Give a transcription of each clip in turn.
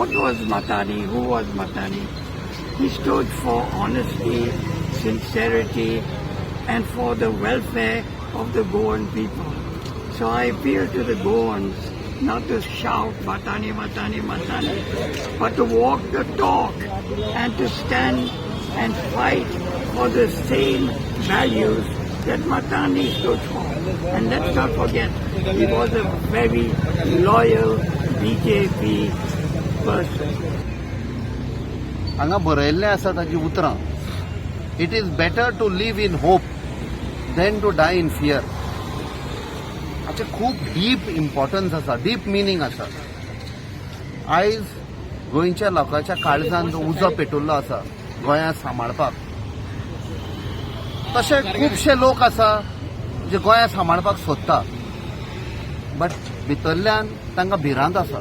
What was Matani? Who was Matani? He stood for honesty, sincerity, and for the welfare of the Goan people. So I appeal to the Goans not to shout Matani, Matani, Matani, but to walk the talk and to stand and fight for the same values that Matani stood for. And let's not forget, he was a very loyal BJP person. हांगा बरयल्लें आसा ताजी उतरां, "It is better to live in hope than to die in fear." हाचें खूब deep importance आसा, deep meaning आसा. आयज गोंयच्या लोकांच्या काळजान जो उजो पेटवल्लो आसा गोंयांत सांबाळपाक, तशे खुबशे लोक आसा जे गोंयांत सांबाळपाक सोदता, बट भितरल्यान तांकां भिरांत आसा.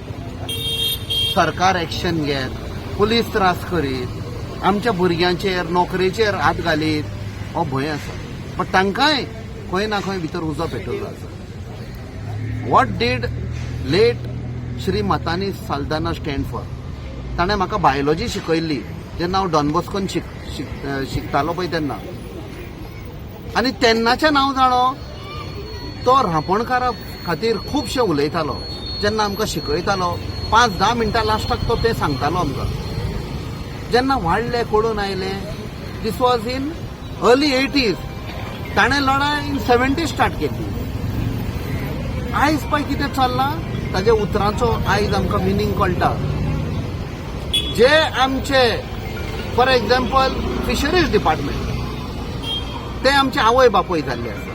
सरकार एक्शन घेत, पुलीस त्रास करीत, आमच्या भुरग्यांचेर नोकरेचेर हात घालीत हो भंय आसा. बट तांकांय खंय ना खंय भितर उजो पेटवल्लो आसा. What did late Shri Matani Saldanha stand for? ताणें म्हाका बायोलॉजी शिकयल्ली जेन्ना हांव डॉन बॉस्कोन शिकतालो पळय तेन्ना. आनी तेन्नाच्यान हांव जाणो, तो रांपणकारा खातीर खुबशें उलयतालो. जेन्ना आमकां शिकयतालो, 5-10 मिनटां लास्टाक तो तें सांगतालो आमकां. जेन्ना वाडले, कडून आयले, this was in early 80s. ताणें लढाय इन 70 स्टार्ट केल्ली. आयज पळय कितें चल्लां. ताज्या उतरांचो आयज आमकां मिनींग कळटा. जे आमचे, फॉर एक्झाम्पल, फिशरीज डिपार्टमेंट, ते आमचे आवय बापूय जाल्ले आसा.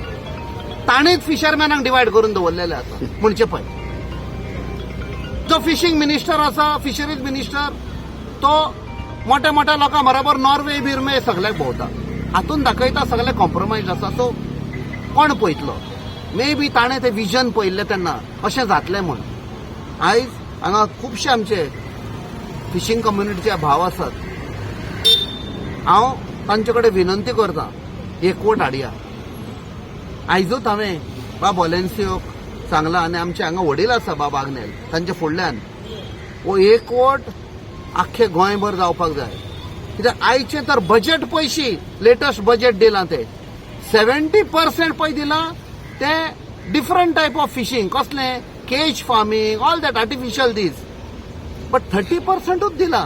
ताणेच फिशरमॅनाक डिवायड करून दवरलेले आसा. म्हणचे पळय, जो फिशींग मिनिस्टर आसा, फिशरीज मिनिस्टर, तो मोठ्या मोठ्या लोकां बरोबर नॉर्वे बिर्वे सगल्याक भोंवता. हातून दाखयता सगळे कॉम्प्रोमायज आसा. सो कोण पळयतलो? मे बी ताणें तें विजन पळयल्लें तेन्ना अशें जातलें म्हूण. आयज हांगा खुबशे आमचे फिशींग कम्युनिटीचे भाव आसात. हांव तांचे कडेन विनंती करता, एकवट हाडया. आयजूच हांवें बाब वॉलेन्सियोक सांगलां आनी आमचे हांगा वडील आसा बाब आग्नेल, तांच्या फुडल्यान हो एकवट आख्खे गोंयभर जावपाक जाय. कित्याक आयचें तर बजेट पयशी, लेटस्ट बजेट दिलां ते 70% पळय दिलां ते डिफरंट टायप ऑफ फिशींग, कसलें cage farming, all that artificial these, but 30 पर्संटूच दिला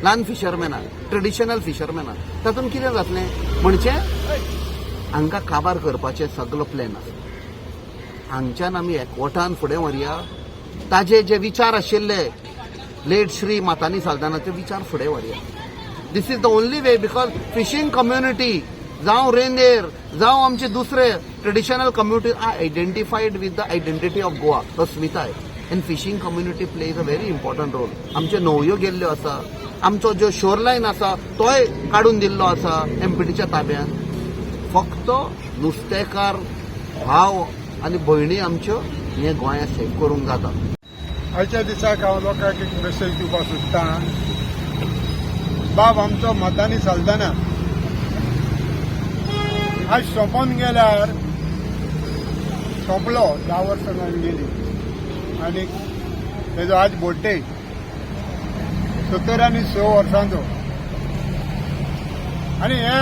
ल्हान फिशरमॅनाक, ट्रेडिशनल फिशरमॅनाक. तातूंत कितें जातलें? म्हणजे हांकां काबार करपाचें सगलो प्लॅन आसा. हांगच्यान आमी एकवटान फुडें व्हरया. ताजे जे विचार आशिल्ले, लेट श्री मातानी साल्दानाचे विचार फुडें व्हरया. This is the only way, because fishing community जावं, रेंदेर जावं, आमचे दुसरे traditional community are identified with the identity of Goa, अस्मिताय, and fishing community plays a very important role. आमच्यो न्हंयो गेल्ल्यो आसा. आमचो जो शोरलायन आसा तोय काडून दिल्लो आसा एमपीटीच्या ताब्यात. फक्त नुस्तेकार भाव आनी भयणी आमच्यो हे गोंयांत सेव करूंक जाता. आयच्या दिसाक हांव लोकांक एक मेसेज दिवपाक सोदतां. बाब आमचो मतांनी चलतना आज सोंपोन गेल्यार सोंपलो. 10 वर्सां जावन गेली आनी तेजो आज बर्थडे, 76 वर्सांचो. आनी हे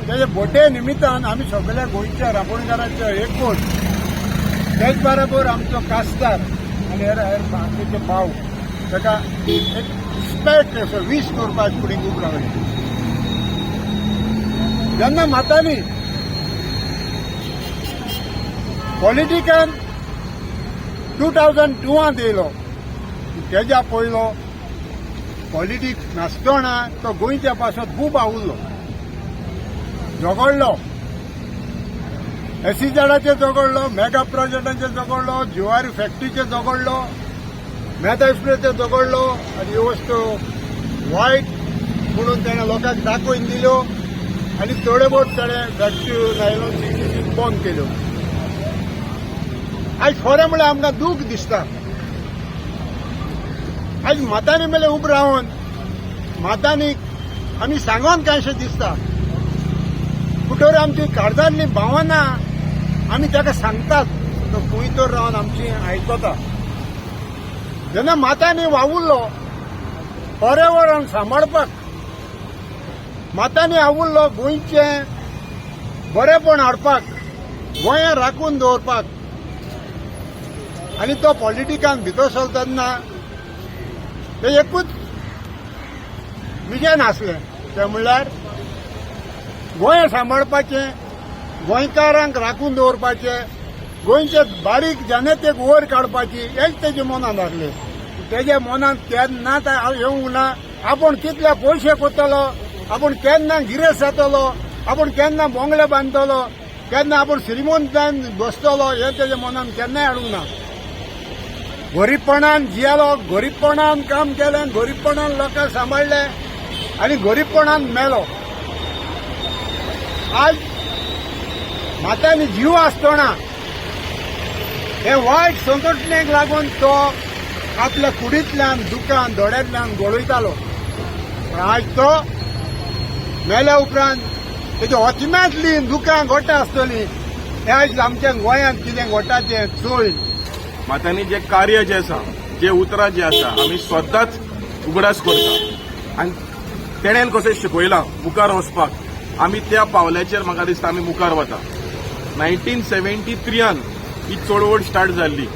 तेजे बर्थडे निमित्तान आमी सगळ्या गोंयच्या रांपोणकारांचे एकवट, तेच बरोबर आमचो कास्तार आनी हेर हेर बाकीचे भाव ताका एक रिस्पेक्ट असो वीश करपाक फुडें खूब रावले. जेन्ना मातानी पॉलिटिकान 2002 येयलो, तेज्या पयलो पॉलिटिक्स नासतना तो गोंयच्या पासत खूब वावुरलो, झगडलो. एसईझेडाचेर झगडलो, मेगा प्रोजेक्टाचेर झगडलो, जुवारी फॅक्टरीचेर झगडलो, मेहता एक्सप्रेसचेर झगडलो. आनी ह्यो वस्तू वायट म्हणून ताणें लोकांक दाखोवन दिल्यो आनी थोडे भोव ताणें फॅक्टरी नायलॉन 66 बंद केल्यो. आयज खरें म्हणल्यार आमकां दूख दिसता. आयज मातानी मेले उबो रावन मातानी आमी सांगोन कांयशें दिसता. कुठोर आमची काळजांतली भावना आमी ताका सांगतात, तो खंय तर रावन आमची आयकता. जेन्ना मातानी वावुरलो पर्यावरण सांबाळपाक. मातांनी आवुल्लो गोंयचें बरेपण हाडपाक, गोंया राखून दवरपाक. आनी तो पॉलिटिकान भितर सरता तेन्ना ते एकूच विजन आसलें, तें म्हणल्यार गोंय सांबाळपाचें, गोंयकारांक राखून दवरपाचें, गोंयचे बारीक जनतेक वयर काडपाची, हेच तेजे मनांत आसलें. तेज्या मनांत केन्नाच येवंक ना आपूण कितले पयशे करतलो, आपूण केन्ना गिरेस्त जातलो, आपूण केन्ना बोंगले बांदतलो, केन्ना आपूण श्रीमंत जावन बसतलो, हें तेज्या मनांत केन्नाय हाडूंक ना. गरीबपणान जियेलो, गरीबपणान काम केलें, गरीबपणान लोकांक सांबाळ्ळे आनी गरीबपणान मेलो. आज मातांनी जीव आसतना हे वायट संघटनेक लागून तो आपल्या कुडींतल्यान दुकान दोळ्यांतल्यान गळयतालो. पण आज तो मेल्या उपरांत तेच्या हतिम्यांतली दुकां घोडटा आसतली. हे आयज आमच्या गोंयांत कितें घडटा तें चोय. मातांनी जे कार्य जे आसा, जे उतरां जे आसा, आमी स्वताच उगडास करता आनी तेणेन कशें शिकयलां मुखार वचपाक, आमी त्या पावल्याचेर म्हाका दिसता आमी मुखार वता. 1973 ही चळवळ स्टार्ट जाल्ली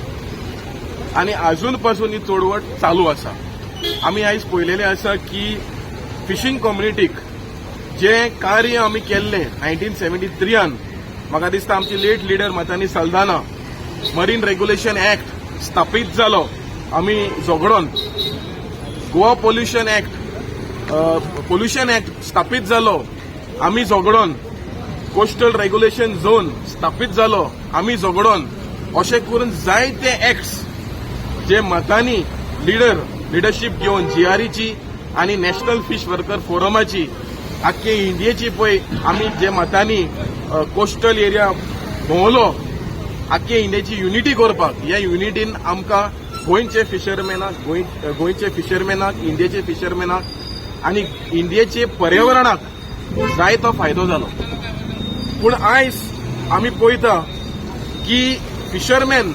आनी आजून पासून ही चळवळ चालू आसा. आमी आयज पळयलेलें आसा की फिशींग कम्युनिटीक जे कार्य आमी केल्लें 1973 म्हाका दिसता आमची late leader Matanhy Saldanha, marine regulation act स्थापीत जालो आमी झगडोन, गोवा पोल्युशन ऍक्ट स्थापीत जालो आमी झगडोन, कोस्टल रेग्युलेशन झोन स्थापीत जालो आमी झगडोन, अशें करून जायते ऍक्ट्स जे मतांनी लिडरशीप घेवन जीआरईची आनी नॅशनल फिश वर्कर फोरमाची, आख्खे इंडियेची पळय आमी जे मतांनी कोस्टल एरिया भोंवलो आख्खे इंडियेची युनिटी करपाक, ह्या युनिटीन आमकां गोंयचे फिशरमॅनाक, गोंयचे फिशरमॅनाक, इंडियेचे फिशरमॅनाक आनी इंडियेचे पर्यावरणाक जाय तो फायदो जालो. पूण आयज आमी पळयता की फिशरमॅन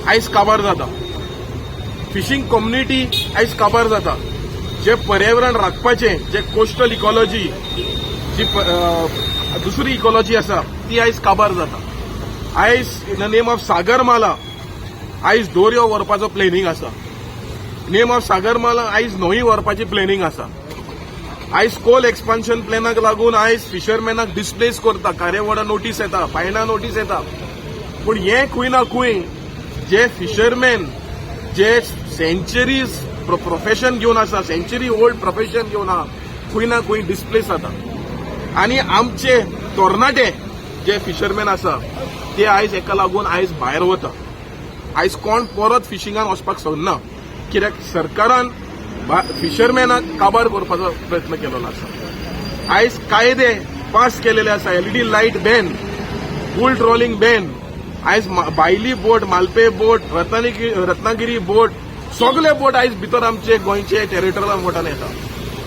आयज काबार जाता, फिशींग कम्युनिटी आयज काबार जाता. जे पर्यावरण राखपाचें, जे कोस्टल इकॉलॉजी जी दुसरी इकॉलॉजी आसा ती आयज काबार जाता. आयज in the name of Sagarmala आयज दोरयो व्हरपाचो प्लॅनिंग आसा. नेम ऑफ सागरमाला आयज न्हंय व्हरपाची प्लॅनिंग आसा. आयज कोल एक्सपान्शन प्लॅनाक लागून आयज फिशरमॅनाक डिस्प्लेस करता. खारेवाडा नोटीस येता, बायणा नोटीस येता. पूण हें खंय ना खंय जे फिशरमॅन जे सेंचुरीज प्रोफेशन घेवन आसा, सेंचुरी ओल्ड प्रोफेशन घेवन आहा, खंय ना खंय डिस्प्लेस जाता. आनी आमचे तरणाटे जे फिशरमॅन आसा ते आयज हेका लागून आयज भायर वता. आयज कोण परत फिशिंगान वचपाक सोदना, कित्याक सरकारान फिशरमॅनाक काबार करपाचो प्रयत्न केलेलो आसा. आयज कायदे पास केलेले आसा, LED light ban, bull trawling ban. आयज बायली बोट, मालपे बोट, रत्नागिरी बोट, सगळे बोट आयज भितर आमचे गोंयचे टेरिटोरियल बोटान येता.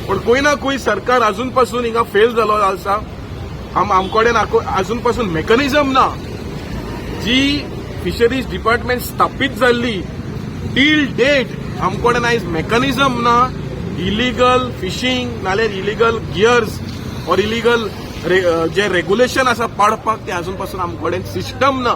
पूण खंय ना खंय सरकार अजून पासून हिंगा फेल जालो आसा. आमकडेन अजून पासून मेकॅनिझम ना. जी फिशरीज डिपार्टमेंट स्थापीत जाल्ली, टील डेट आमकडेन आयज मेकॅनिझम ना. इलिगल फिशींग नाल्यार illegal gears or illegal J regulation आसा पाडपाक, ते अजून पासून आमकडेन सिस्टम ना.